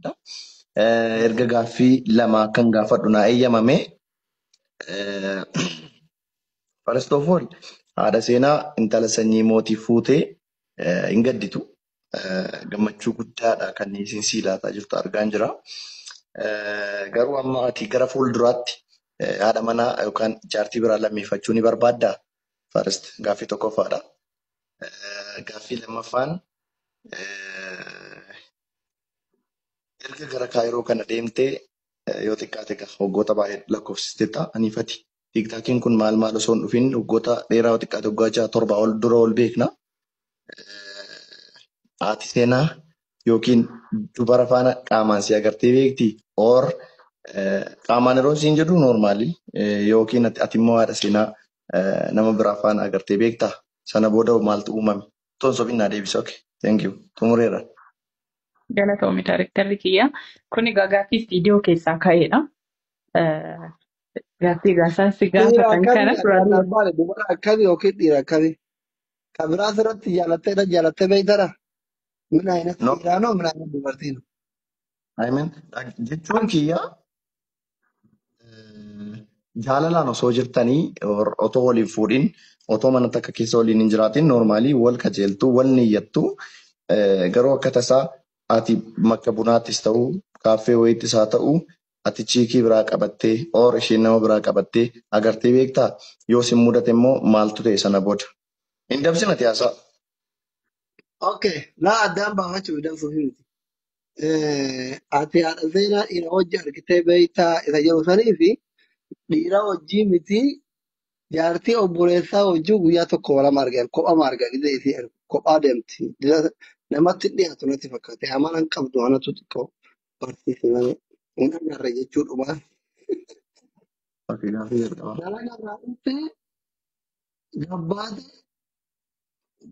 gaafadha. Erga gaaffii lama akkan gaafadhu naa eeyyamame. First of all, haadha seenaa intala sanyii mootii fuutee hin gadditu. Gammachuu guddaadha kan isin sii laataa jirtu argaan jira. Garuu amma ati gara fuulduraatti haadha manaa yookaan jaartii biraa lammeeffachuu ni barbaaddaa? First gaaffii tokkoffaadha. Gaaffii lammaffaan, erga gara Kaayiroo kana deemtee yoo xiqqaate waggoota baay'ee lakkoofsisteetta aniifati. TikTokiin kun maal maal osoo hin dhufin waggoota dheeraa, yoo xiqqaate waggaa 6 7 ol dura ol beekna. Haati seenaa yookiin dubara faana qaamaan si agartee beektii? Or qaamaan yeroo siin jedhu normally yookiin ati immoo haadha seenaa nama biraa faana agartee beektaa? Sana booda maaltu uumame? Toon sobiin naa deebisa. Okay. Thank you. Xumureera. Galatoomi daarektarri kiyya. Kuni egaa gaaffii istiidiyoo keessaa ka'edha. Gaaffii egaa isaan si Dhiira gaafatan akkamii kana addaan duraan naan baane, dubara akkamii yookiin dhiira akkamii? Kan biraa asirratti jaalattee jaalattee beektara? Min ayinati No. dhiiraa noo min ayinati dubartiin? I mean, jechuun kiyya jaalalaan osoo jirtanii or otoo waliin fuudhin, otoo mana takka keessa waliin hin jiraatin, normally wal kajeeltu, wal niyyattu, garuu akka tasaa ati bakka bunaattis ta'u kaaffee wayiittis haa ta'u ati chick biraa qabattee or isheen nama biraa qabattee agartee beektaa? Yoo sin mudate immoo maaltu ta'e sana booda? Hin dabsin ati haasaa. Okay, laa addaan baafachuuf danfuuf miti. Ati haadha seenaa dhiira hojii argitee beektaa isa jedhu sanii fi dhiira hojii miti, jaartii obboleessaa hojii guyyaa tokko walama argan, kophama argan, ija isii argu kophaa deemti. Namatti hin dhiyaatu natti fakkaate. Amala hin qabdu, anatu xiqqoo barsiise malee hin agarre jechuudhuma. Okay, gaaffii jalqabaa. Dalaga irraa dhuftee gabbaate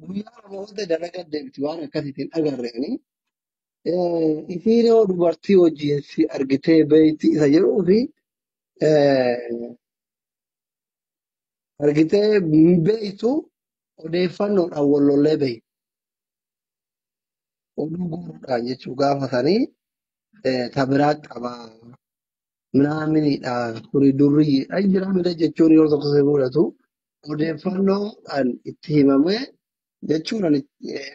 guyyaa 2 booda dalaga deemti, waan akkasiitiin agarreeni. Isiin yoo dubartii wajjin si argitee beekti isa jedhuu fi argitee beektu, odeeffannoodhaan wal lollee beekti. Oduu guuruudhaan jechuun gaafa sanii ta biraa qabaa minaaminidha kuni durriidha jira miti jechuun yeroo tokko si mudatu odeeffannoodhaan itti himamee jechuun ani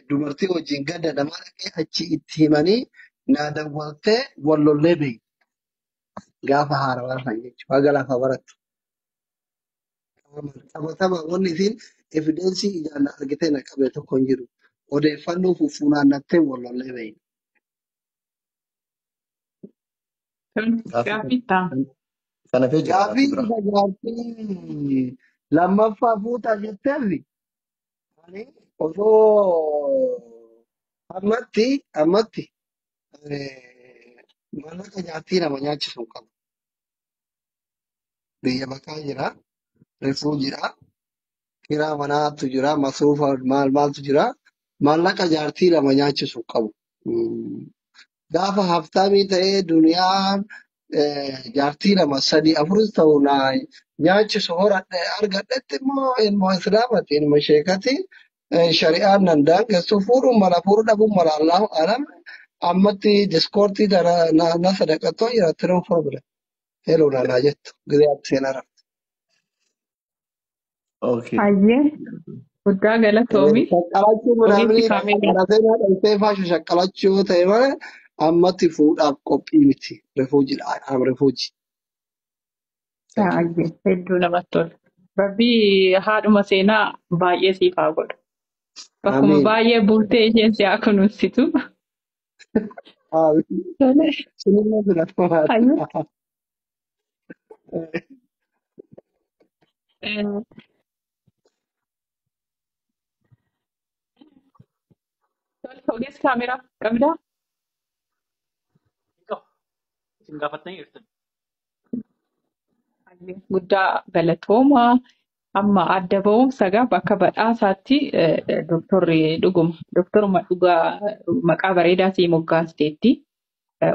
dubartii wajjin ganda namaa dhaqee achi itti himanii naa dawwaltee wal lollee beekti gaafa haarawaa san jechuudha haga lafa barattu. Qabatama wanni isiin evidence ijaan na argitee na qabe tokko hin jiru. Odeeffannoo fufunaannattee wal lollee beekti. Gaaffii Gaaffii ta'a. kana fee jira gaaffii Gaaffii biraa. isa gaaffii lammaffaa fuutaa jetteef, ani osoo ammatti maallaqa jaartii nama nyaachisu hin qabu. Biyya baqaa jira, refugeedha, kiraa manaatu jira, masruufa maal maaltu jira. Maallaqa jaartii lama nyaachisu hin qabu. Gaafa haftaamii ta'ee duniyaan jaartii lama sadii afuris ta'u na nyaachisu horadhe argadhetti immoo ilma islaamati, ilma sheekati, shari'aan nan daangessu, fuudhuun mala, fuudhuu dhabuun mala, allahu alam. Ammatti diskoortii tana na sadaqattoo jiraatti, no problem. Hello naanaa jettu gizee ati seenaa rafte. Okay. Hayyee guddaa galatoomi. Shaqqalachuu Ogeessi minaaminii kaameeraa. haadha seenaa dhaltee faashu shaqqalachuu yoo ta'e malee ammatti fuudhaaf qophii miti. Refugeedha. Am refugee. Thank you. Hayyee hedduu namatti tola. Rabbii haadhuma seenaa baay'ee siif haa godhu. Bakkuma Amiin. baay'ee buutee isheen si haa kunuunsitu. Amiin. Tole. Sinimmoo filatamaadha. Hayyee. Tole, ogeessi kaameraa qabdaa? Qabu. Isin gaafattanii jirtan. Hayyee guddaa galatoomaa. Amma adda ba'umsa gaa bakka badhaasaatti doktorri dhuguma doktoruma dhugaa maqaa bareedaa sii moggaasteetti.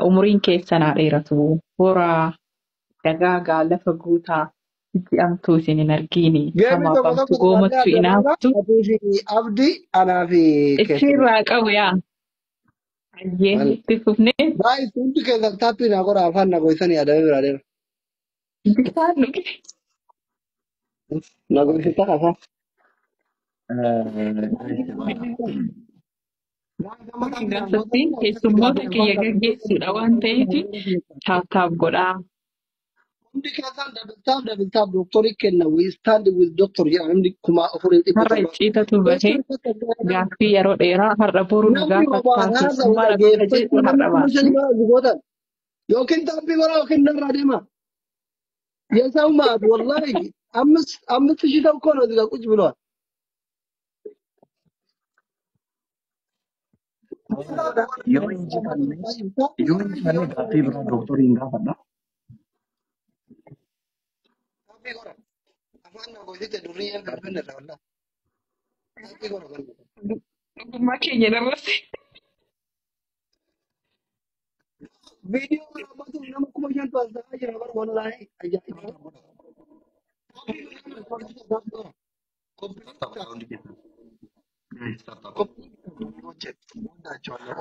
Umuriin keessan haa dheeratu. Horaa dagaagaa lafa guutaa ji'amtuu isin hin argiini. Geemii Hamaaf tokko hamtu tokko goomattu taphadhee adda baala. inaaftu. Atii fi Abdi anaa fi keessuma. Ichirraa qabu yaa. Ayyee Maal? itti fufnee Guys, hundi keessan taappii naa godhaa afaan na goysanii yaadamee biraa deema. bishaan dhuge. Na goysita afaan. Guys, amma taappii naa Gaafatti gootanii keessummoota kiyya gaggeessuudha waan ta'eef taap taap godhaa. Hundi keessan double tap double tap doktorii kenna. We stand with doctor jedha namni kuma afurii dhibba Har'a torba. icciitatu bahee gaaffii yeroo dheeraa har'a boru nu Namni gaafattaa homaa haasa keessummaa na godha jedhu dhaggeeffachuu har'a namni kuma baasne. shanii maal gootan yookiin taappii godhaa yookiin narraa deema. የሰው ማት ወላሂ 5,000 ሰው እኮ ነው እዚህ ጋር ቁጭ ብለዋል። Yoo injifanne yoo injifanne gaaffii biraa dooktorii hin gaafadha. Dhugummaa keenya dabarse. ቪዲዮ ምናምን nama 5,000 as jira bar wallahi ajaa'iba.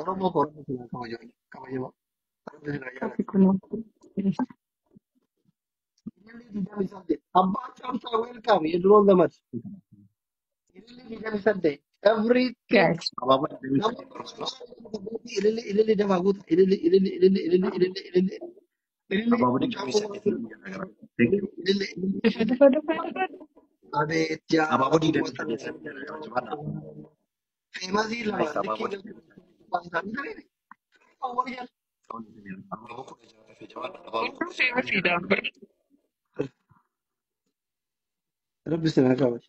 Oromoo Oromoo kabajamoo Kunoo. Abbaa Caamsaa welcome የድሮ ዘመድ ililli 28 everything Guys. Abaaboo 28 barbaadu. ililli ililli dafaa guuta ililli ililli ililli ililli ililli ililli ililli Abaaboo mucaan 28 garagara. Thank you. ililli ililli Dafa dafa dafa dafa. አቤት ያ Abaaboo 28 garagara. Jabaadha. feemazii lama Nice abaaboo likkii 28. Abaaboo 16 tafe jabaadha. Abaaboo Hunduu 16 feemasiidhaan bara. Rabbi sinaa kabaju.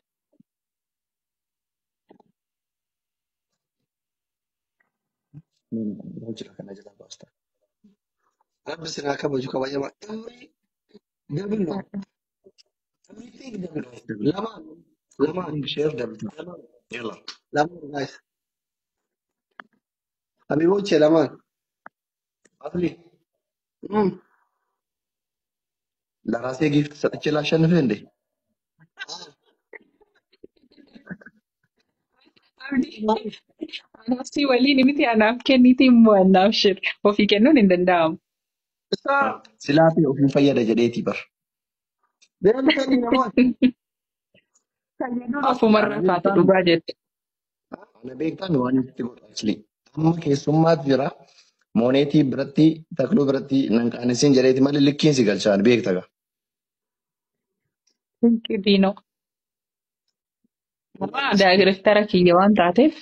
Jira kana jala baasta. Rabbi sinaa kabaju kabajama. Every double no. Everything double. Guys, double. Lamaan lamaan Link share double tap. lamaan Yalla. lamaan guys. Habiboche lamaan. Asli ለራሴ ጊፍት ሰጥቼ ላሸንፍህ እንዴ? Abdii anaaf si waliin miti anaaf kenniti immoo anaaf shir ofii kennuun hin danda'amu. Isaa Silaafii ofiin fayyada jedheetii bar. deemtanii namoota. Fayyaduun Asli ofumarraa ana kaate beektaan dhugaa jette. ana beektaan waan itti godhu asli. Amma keessummaatu jira. Mooneetii biratti takluu biratti nan qaanessin jedheeti malee likkiin si galchaan beekta gaa. Diinoo. Daayirektara kiyya waan taateef